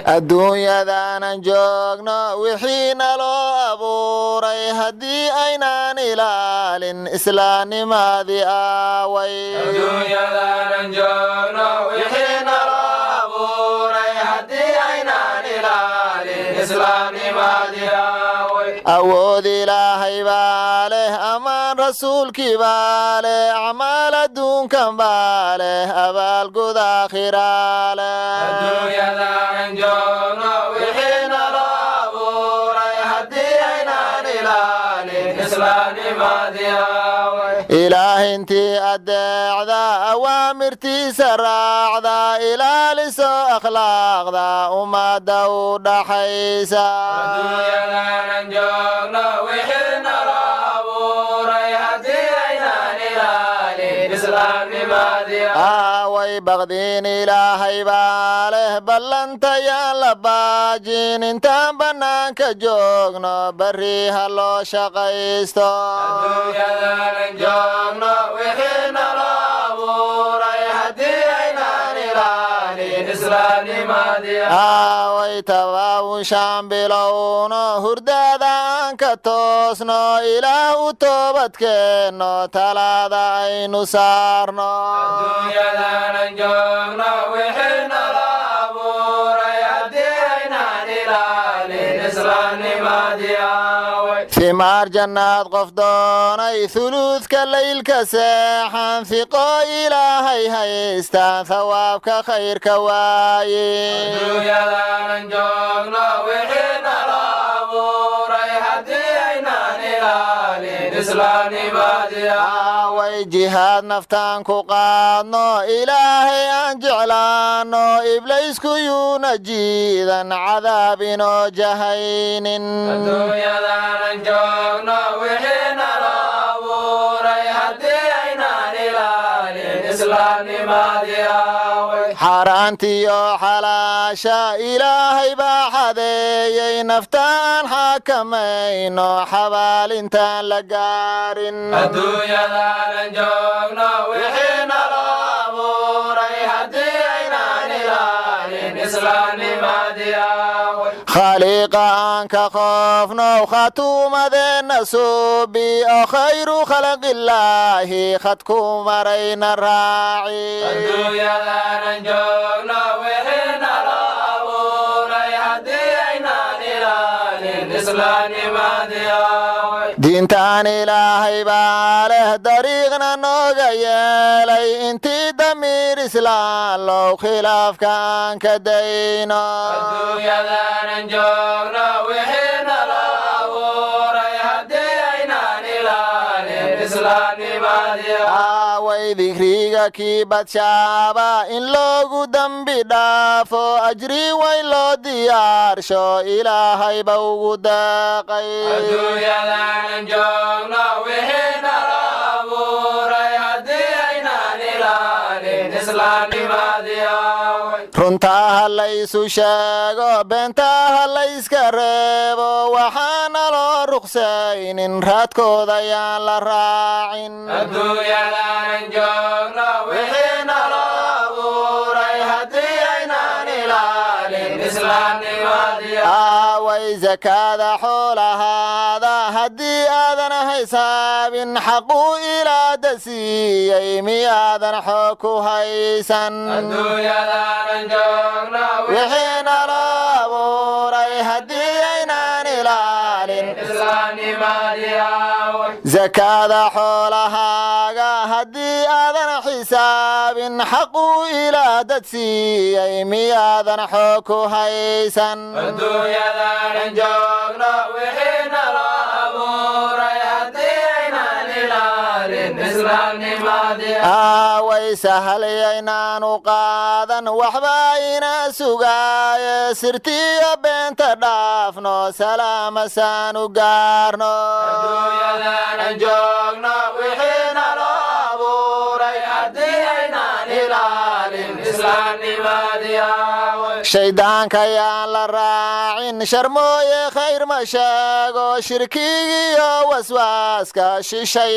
Adduunyadaanan joogno wixii naloo abuuray haddii aynaan ilaalin islaamnimadii aaway. Adduunyadaanan joogno wixii naloo abuuray haddii aynaan ilaalin islaamnimadii aaway. Awood Ilaahay baa leh, ammaan rasuulkii baa leh, acmaal adduunkan baa leh, abaalgud aakhiraa leh. Adduunyadaanan joogno wixii naloo abuuray haddii aynaan ilaalin islaamnimadii aaway. Ilaah intii adeecda, awaamirtiisa raacda, ilaaliso akhlaaqda, ummadda u dhaxaysa. Adduunyadaanan joogno wixii naloo abuuray haddii aynaan ilaalin islaamnimadii Aaway baqdiin Ilaahay baa leh, ballantayaan la baajin, intaan bannaanka joogno barri ha loo shaqaysto. Adduunyadaanan joogno wixii naloo abuuray haddii aynaan ilaalin islaamnimadii Aaway tabaabushaan bilowno, hurdada aan ka toosno, Ilaah u toobadkeenno, talaada aynu saarno. Adduunyadaanan joogno wixii naloo abuuray haddii aynaan ilaalin islaamnimadii aaway. Fimaar jannaad qof doonay, thuluudka laylka seexan, fiqo Ilaahay haystaan, thawaabka khayrka waaye. Adduunyadaanan joogno wixii naloo abuuray haddii aynaan ilaalin islaamnimadii Aaway jihaad naftaan ku qaadno, Ilaahay aan jeclaanno, Iblaysku yuuna jiidan, cadaab inoo jahaynin. Adduunyadaanan joogno wixii naloo abuuray haddii aynaan ilaalin islaamnimadii aaway. Xaaraantiyo xalaasha Ilaahay baa xadeeyey, naftaan xakamayno, xabaalintaan la gaarin. Adduunyadaanan joogno wixii naloo abuuray haddii aynaan ilaalin islaamnimadii aaway. Khaliiqa aan ka khoofno, khatuumadeenna suubi, oo khayru khalqillaahi khadku marayna raaci. Adduunyadaanan joogno wixii naloo abuuray haddii aynaan ilaalin islaamnimadii aaway. Diintaan Ilaahay baa leh, dariiqna nooga yeelay, intii damiir islaan low khilaafka aan ka dayno. Adduunyadaanan joogno wixii naloo abuuray haddii aynaan ilaalin islaamnimadii Aaway dikriga kii badshaaba in loogu dembi dhaafo, ajri wayn loo diyaarsho, Ilaahayba ugu deeqay. Adduunyadaanan joogno wixii naloo abuuray haddii aynaan ilaalin islaamnimadii aaway. Runtaa ha laysu sheego, beentaa ha layska reebo, waxaana loo ruqsaynin raadkooda yaan la raacin. Adduunyadaanan joogno wixii naloo abuuray haddii aynaan ilaalin islaamnimadii Aaway sakaada xoolahaada haddii aadan xisaabin, xaquu ilaada siiyey miyaadan xoog ku haysan? Adduunyadaanan joogno wixii naloo abuuray haddii aynaan ilaalin islaamnimadii aaway. Sakaada xoolahaaga haddii aadan xisaabin, xaquu ilaadad siiyey miyaadan xoog ku haysan? Adduunyadaanan joogno wixii naloo abuuray haddii aynaan ilaalin islaamnimadii Aaway sahalyaynaanu qaadan, waxba ina sugaaye, sirtiyo beenta dhaafno, salaamasaan u gaarno. Adduunyadaanan joogno wixii naloo abuuray haddii aynaan ilaalin islaamnimadii aaway. Shayddaanka yaan la raacin, sharmooye khayr ma sheego, shirkigiyo waswaaska shishay.